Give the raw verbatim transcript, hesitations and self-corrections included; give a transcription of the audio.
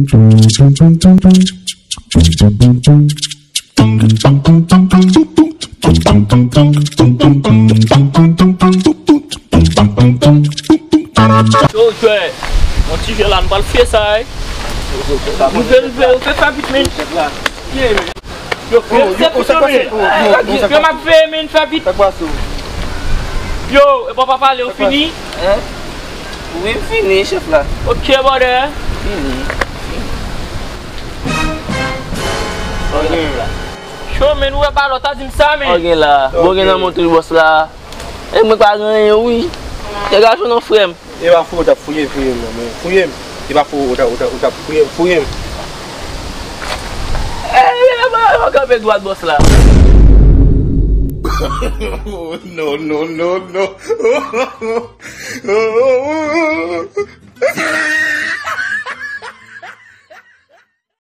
Yo, jwè. Yon ti jwè la, nou pral fè sa, wi. Rive, rive, yo fè sa vit, men. Yo, fè, fè vit, yo, men. Yo, m ap fè, men, fè vit. Yo, e bon, papa, le, ou fini? Wi, m fini, chèf la. Ok, brother. Fini. Cho, men, ou wè pa lòt a di m sa, men. Ou gen la. Bon, gen nan montre bòs la. E mwen pa gen anyen, wi. Nèg la jwenn yon frè m. E pa fou, w t ap fouye, fouye m, non, men fouye m. E pa fou, w t ap, w t ap, w t ap fouye m, fouye m. E, e, e, e, kanpe dwat bòs la. No, no, no, no.